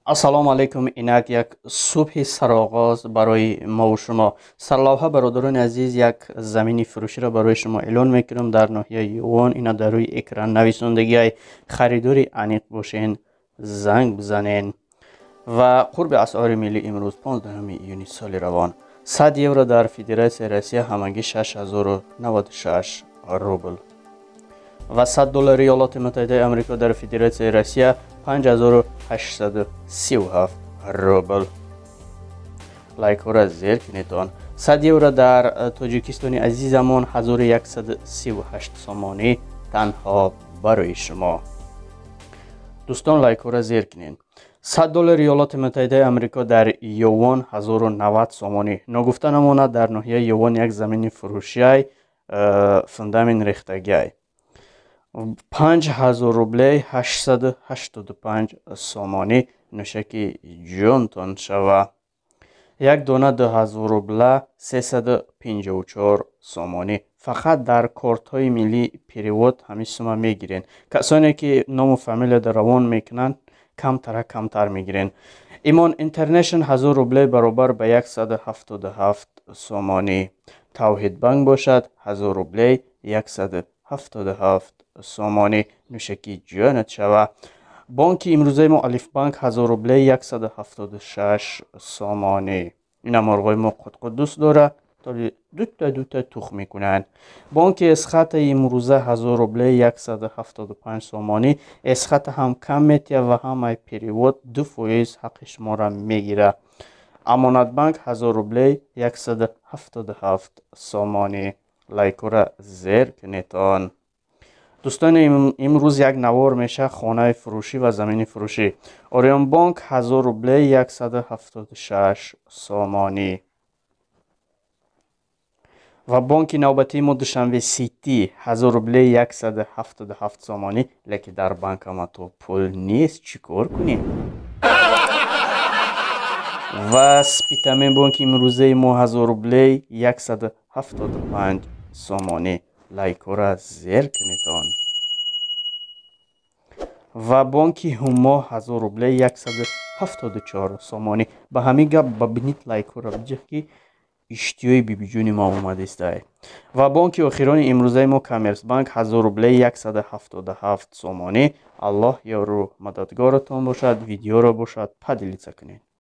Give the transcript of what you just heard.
Ассалому алайкум. Инак як субҳи сароғоз барои мо ва шумо. Сарлавҳа, бародарони азиз, як замини фурӯширо барои шумо эълон мекунам дар ноҳияи Ёвон. Ина дар рӯи экран нависондагиай. Харидори аниқ бошен, занг бизанен. Ва қурби асъори миллӣ имрӯз, 15 июни соли равон: 100 евро дар Федератсияи Россия ҳамагӣ 6096 рубл ва 100 доллари Иёлоти Муттаҳидаи Амрико дар Федератсияи Россия 5837 рубл. Лайкҳоро зер кунедон. 100 евро дар Тоҷикистони азизамон 1138 сомонӣ танҳо барои шумо. Дӯстон, лайкҳоро зер кунед. 100 доллари Иёлоти Муттаҳидаи Амрико дар Ёвон 1090 сомонӣ. Ногуфта намонад, дар ноҳияи Ёвон як замини фурӯшиай, фундамент рехтагиай, 5000 рублей 885 сомонӣ. Нӯшаки ҷонтон шава. Як дона 2000 рубла 354 сомонӣ. Фақат дар кортҳои миллӣ перевод ҳамин сума мегирен. Касоне ки ному фамилияда равон мекунанд, камтара камтар мегирен. Имон Интернешн 1000 рублей баробар ба 177 сомонӣ. Тавҳидбанк бошад, 1000 рублей 177 сомонӣ. Нӯшаки ҷонат шава. Бонки имрӯзаи мо Алифбанк, 1000 рублей 176 сомонӣ. Ина морғои мо қутқут дӯст дора, дута дута тух мекунанд. Бонки Эсхата имрӯза 1000 рублей 175 сомонӣ. Эсхата ҳам кам метия ва ҳамаи перевод 2% ҳаққи шуморо мегира. Амонатбанк 1000 рублей 177 сомонӣ. Лайкҳоро зер кунедон. Дӯстони, имрӯз як навор меша: хонаи фурӯшӣ ва замини фурӯшӣ. Ориёнбонк 1000 рублей 176 сомонӣ. Ва бонки навбатии мо Душанбе Сити, 1000 рублей 177 сомонӣ. Лекин дар банкоматҳо пул нест, чӣ кор кунем? Ва Спитамен, бонки имрӯзаи мо, 1000 рублей 175 сомонӣ. Лайкҳоро зер кунедон. Ва бонки Ҳумо, 1000 рублей 174 сомонӣ. Ба ҳамин гап ба бинит, лайкҳоро биҷах, ки иштиёи бибиҷони мо омадистай. Ва бонки охирони имрӯзаи мо Коммерсбанк, 1000 рублей 177 сомонӣ. Аллоҳ ёру мададгоротон бошад. Видеоро бошад, поделиться кунед.